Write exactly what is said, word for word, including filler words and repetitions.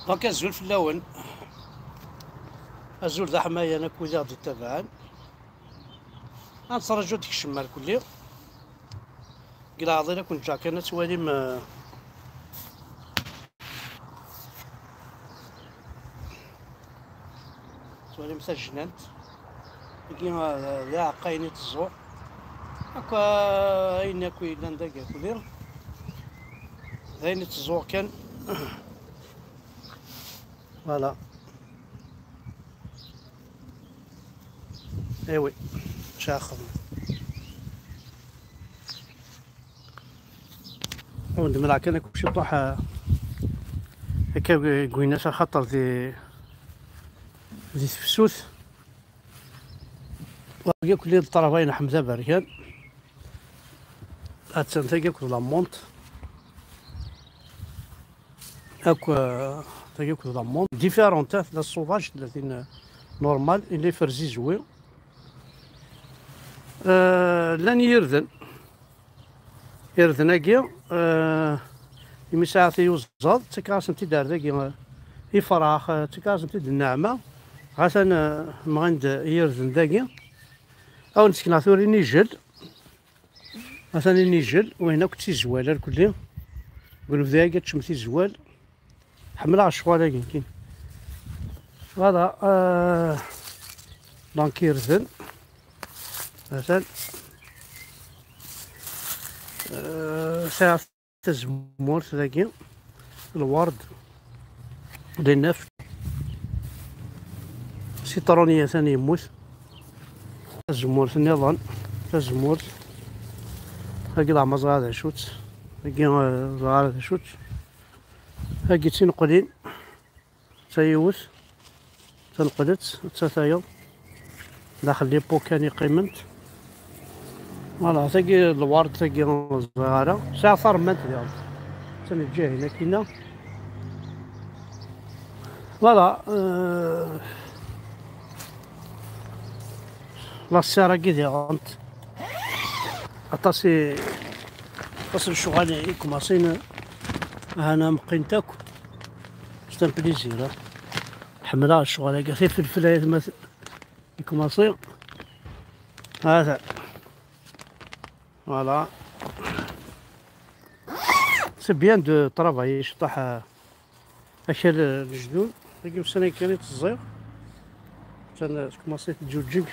Donc, azul fell-awen. Azul d aḥmayan akk wid i ɣ-d-ittabaɛen. Ad nettraǧu ad d-kecmen ar kulli. Deg leɛḍil ad ken-ǧǧeɣ kan ad twalim, eh, twalim tajnant. Dagi, eh, d aɛeqqa ayen i teẓẓuɣ. Akk, eh, ayen akk yellan dagi akk d ayen i teẓẓuɣ kan. Voilà. Eh oui, maca axxam. Ur d-mleɣ kan akk ciṭuḥ, eh, akka g-, gwinas axaṭer di, di tefsut. Wagi akk lli d ṭṭraba ineḥm d aberkan. Attan tagi akked la monte. Akk, eh, tagi akked la monte. Différente, eh, tella sauvage, tella tin, eh, normal, illa iferzizwi. Eh, llan yirden. Irden-agi, eh, imi sɛiɣ tiyuẓaḍ, ttakeɣ-asen-t-id ar dagi, eh, ifrax, eh, ttakeɣ-asen-t-id nneɛma. Ɣatan, eh, mɣin-d yirden dagi. Ad wen-d-sekneɣ tura inijel. Atan inijel, wayen akk d tizwal, arkelli. Deg unebdu-agi ad teččem tizwal. Ḥemmleɣ ccɣel-agi, nekkini. Voilà, euh, donc irden. Atan. Euh, sɛiɣ tazemmurt dagi. Lwerd. Di nnaft. Citron-nni atan yemmut. Tazemmurt nniḍen. Tazemmurt. Agi leɛmer ẓriɣ d acu-tt. Agi, euh, ẓriɣ d acu-tt. Agi d tineqlin. D tayiwet. Taneqlet, d ta tayeḍ. Daxel les pots kan i qqiment. Voilà, tagi d lwerd, tagi ur ẓriɣ ara. Sɛiɣ tarmant diɣen. Attan lǧiha-in akkinna. Voilà, euh, la serre-agi diɣen. Aṭas i, aṭas n lecɣal i kumaṣin, hana meqqint akk. C'est un plaisir, hein. Ḥemmleɣ lecɣal-agi, tifelfel ay atma t-, i kumaṣi. Hata. Voilà. C'est bien de travailler, ciṭuḥ, euh, akal, euh, lejdud. Dagi ussan-agi kan i tt-ẓẓiɣ. Kan, euh, tkumaṣi teǧǧuǧǧeg.